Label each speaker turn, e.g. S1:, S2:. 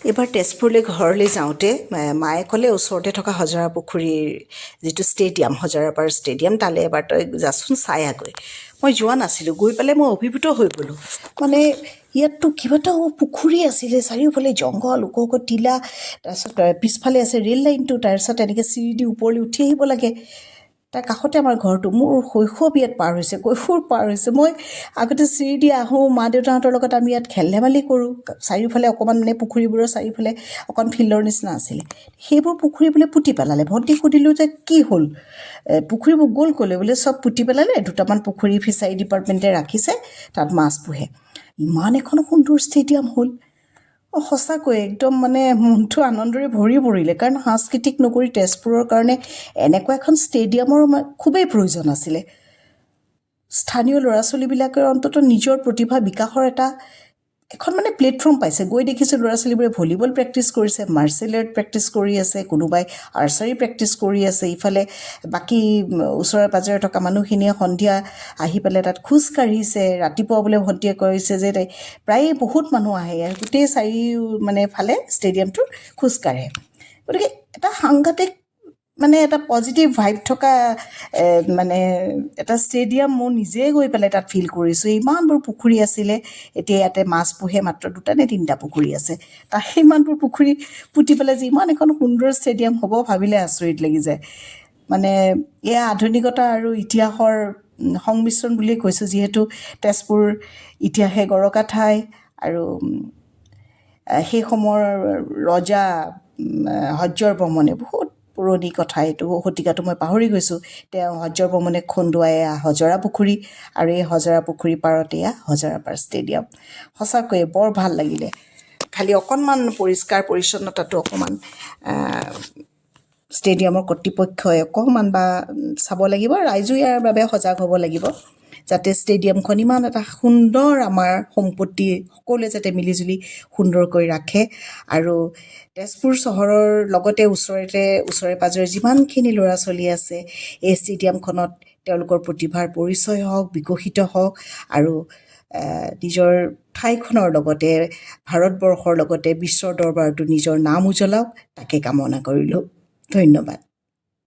S1: এইবাৰ তেজপুৰলৈ ঘৰলৈ যাওঁতে মায়ে ক'লে, ওচৰতে থকা হজৰা পুখুৰীৰ যিটো ষ্টেডিয়াম, হজৰাপাৰ ষ্টেডিয়াম, তালৈ এবাৰ তই যাচোন, চাই আহগৈ। মই যোৱা নাছিলোঁ। গৈ পেলাই মই অভিভূত হৈ গ'লোঁ। মানে ইয়াততো কেইবাটাও পুখুৰী আছিলে, চাৰিওফালে জংঘল, ওখ ওখ টিলা, তাৰপিছত পিছফালে আছে ৰে'ল লাইনটো, তাৰপিছত এনেকৈ চিৰি দি ওপৰলৈ উঠি আহিব লাগে। তাৰ কাষতে আমাৰ ঘৰটো। মোৰ শৈশৱ ইয়াত পাৰ হৈছে, কৈশোৰ পাৰ হৈছে। মই আগতে চিৰি দি আহোঁ, মা দেউতাহঁতৰ লগত আমি ইয়াত খেল ধেমালি কৰোঁ। চাৰিওফালে অকণমান মানে পুখুৰীবোৰৰ চাৰিওফালে অকণ ফিল্ডৰ নিচিনা আছিলে। সেইবোৰ পুখুৰী বোলে পুতি পেলালে। ভণ্টিক সুধিলোঁ যে কি হ'ল, পুখুৰীবোৰ গ'ল ক'লৈ? বোলে চব পুতি পেলালে, দুটামান পুখুৰী ফিছাৰী ডিপাৰ্টমেণ্টে ৰাখিছে, তাত মাছ পোহে। ইমান এখন সুন্দৰ ষ্টেডিয়াম হ'ল। অঁ, সঁচাকৈ একদম মানে মনটো আনন্দৰে ভৰি পৰিলে, কাৰণ সাংস্কৃতিক নগৰী তেজপুৰৰ কাৰণে এনেকুৱা এখন ষ্টেডিয়ামৰ খুবেই প্ৰয়োজন আছিলে। স্থানীয় ল'ৰা ছোৱালীবিলাকে অন্ততঃ নিজৰ প্ৰতিভা বিকাশৰ এটা এখন মানে প্লেটফৰ্ম পাইছে। গৈ দেখিছোঁ ল'ৰা ছোৱালীবোৰে ভলীবল প্ৰেক্টিছ কৰিছে, মাৰ্চেল আৰ্ট প্ৰেক্টিছ কৰি আছে, কোনোবাই আৰ্চাৰী প্ৰেক্টিছ কৰি আছে। ইফালে বাকী ওচৰে পাঁজৰে থকা মানুহখিনিয়ে সন্ধিয়া আহি পেলাই তাত খোজ কাঢ়িছে। ৰাতিপুৱা বোলে ভণ্টিয়ে কৈছে যে প্ৰায়ে বহুত মানুহ আহে ইয়াত, গোটেই চাৰিও মানে ফালে ষ্টেডিয়ামটোৰ খোজ কাঢ়ে। গতিকে এটা সাংঘাতিক মানে এটা পজিটিভ ভাইব থকা মানে এটা ষ্টেডিয়াম মই নিজে গৈ পেলাই তাত ফিল কৰিছোঁ। ইমানবোৰ পুখুৰী আছিলে, এতিয়া ইয়াতে মাছ পোহে, মাত্ৰ দুটা নে তিনিটা পুখুৰী আছে। তাৰ সিমানবোৰ পুখুৰী পুতি পেলাই যে ইমান এখন সুন্দৰ ষ্টেডিয়াম হ'ব, ভাবিলে আচৰিত লাগি যায়। মানে এয়া আধুনিকতা আৰু ইতিহাসৰ সংমিশ্ৰণ বুলিয়ে কৈছোঁ, যিহেতু তেজপুৰ ইতিহাসে গৰকা ঠাই আৰু সেই সময়ৰ ৰজা হৰ্য্যৰ বৰ্মনে, বহুত পুৰণি কথা এইটো, শতিকাটো মই পাহৰি গৈছোঁ, তেওঁ হৰ্য্যৰ বৰ্মনে খন্দোৱা এয়া হজৰা পুখুৰী আৰু এই হজৰা পুখুৰীৰ পাৰত এয়া হজৰাপাৰ ষ্টেডিয়াম। সঁচাকৈয়ে বৰ ভাল লাগিলে। খালি অকণমান পৰিষ্কাৰ পৰিচ্ছন্নতাটো অকণমান ষ্টেডিয়ামৰ কৰ্তৃপক্ষই অকণমান বা চাব লাগিব। ৰাইজো ইয়াৰ বাবে সজাগ হ'ব লাগিব, যাতে ষ্টেডিয়ামখন ইমান এটা সুন্দৰ আমাৰ সম্পত্তি, সকলোৱে যাতে মিলিজুলি সুন্দৰকৈ ৰাখে আৰু তেজপুৰ চহৰৰ লগতে ওচৰে পাঁজৰে যিমানখিনি ল'ৰা ছোৱালী আছে, এই ষ্টেডিয়ামখনত তেওঁলোকৰ প্ৰতিভাৰ পৰিচয় হওক, বিকশিত হওক আৰু নিজৰ ঠাইখনৰ লগতে ভাৰতবৰ্ষৰ লগতে বিশ্বৰ দৰবাৰতো নিজৰ নাম উজ্বলাওক, তাকে কামনা কৰিলোঁ। ধন্যবাদ।